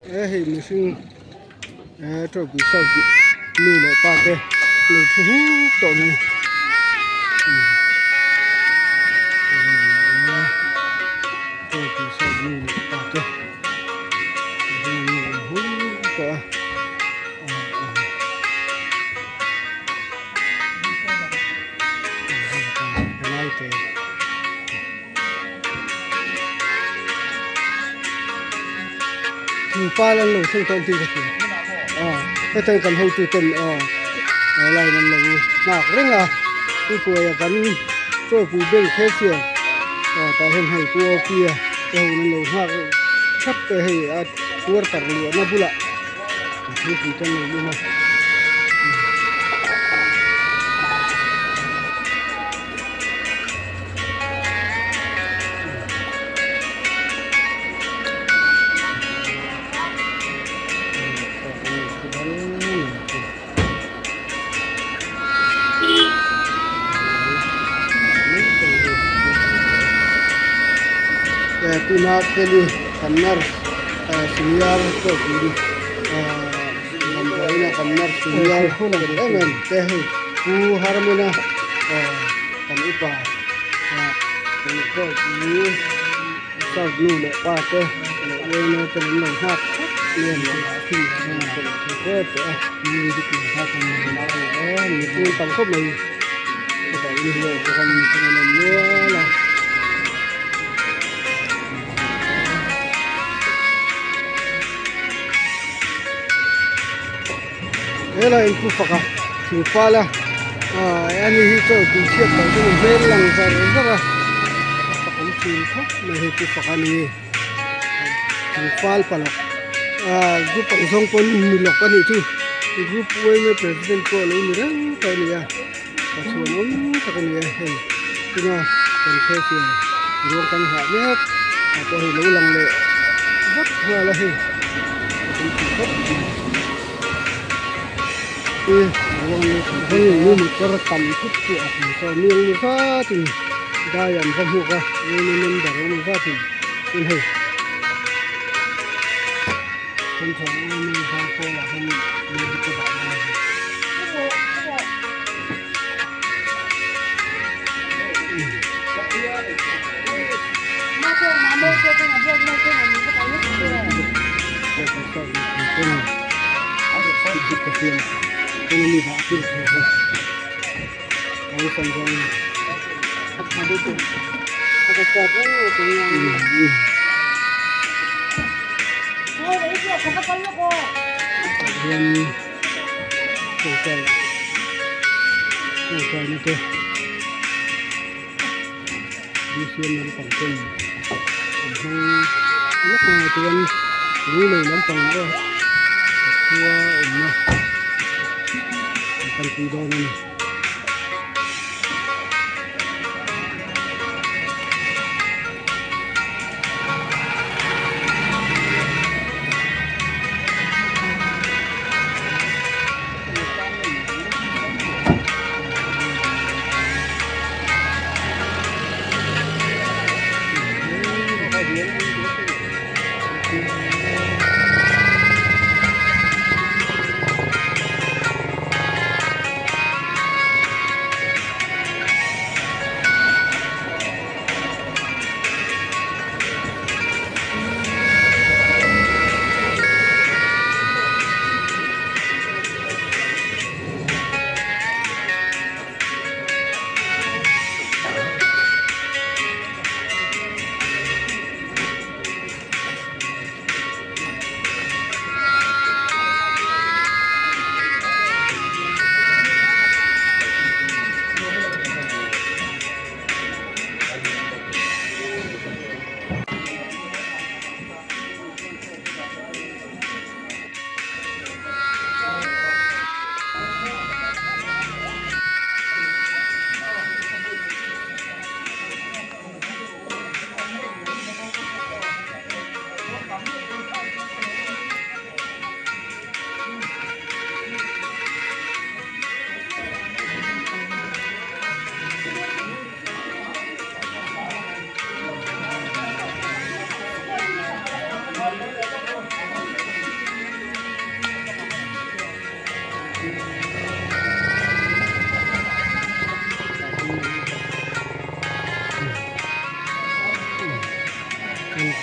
He hei mihring he trophy shop nu leh pa te lo thu huk tawh mai trophy shop nu leh pa te an lo awm huk tawh a. Thingpal an lo thleng tawh ang tih ka hria aw hetiang kan hotu ten aw line an lo nghak reng a puipuaia kan chawlhpui bank kher chian aw tah hian hei pu Awpia te ho in an lo nghak thap te hei a quarter luahna bulah thingpui te an lo lum a. Tuna Kelly kan nurse senior pawh tih damdawiin a kan nurse senior em em te hei Pu Harmina kan upa pawh hi sap nu leh pa te leh uaina te an lo nghak thap mai a ni a tep tawh a mipui tam khawp mai chutah in hlawh bawk a mipui an awm nual a. Helai in pu fak a thingfal a ahh ani hi chaw tui chhiat loh chuan a hmel lang zar zar a a fak awm thin khawp mai hei pu fak a ni thingfal palak ahh group ang zawng pawn ni lawk a nih chu group yma president pawh a lo ni reng tawh a ni a pa chhuan awm tak a ni a hei tuna kan cashier ruang kan nghah mek ah pawh hei lo lang leh vak nghal a hei a tum thin khawp mai. Hei mi motor tam thut chu a hmu tawh mi engemaw zatin dai an va hmuk a yma member engemaw zatin chuan hei central yma zau pawlah hian mi te dah lai a ni. Bcm lampang ten an hmang lawk a chuan lunglei lampang erawh a khua awmna an kalpui dawn a ni.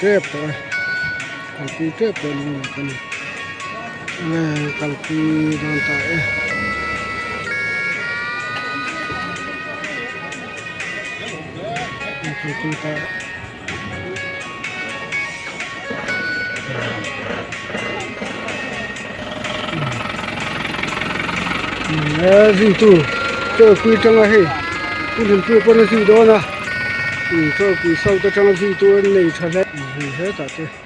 tep tawh e kalpui tep tawh ni awm a ni awle kalpui dawn ta e. Kalpui ta e. Zuitu chawlhpui atanga hei pu Hlimpuia pawn a zui dawn a chawlhpui south atanga zuitu an nei tha hle hetah te.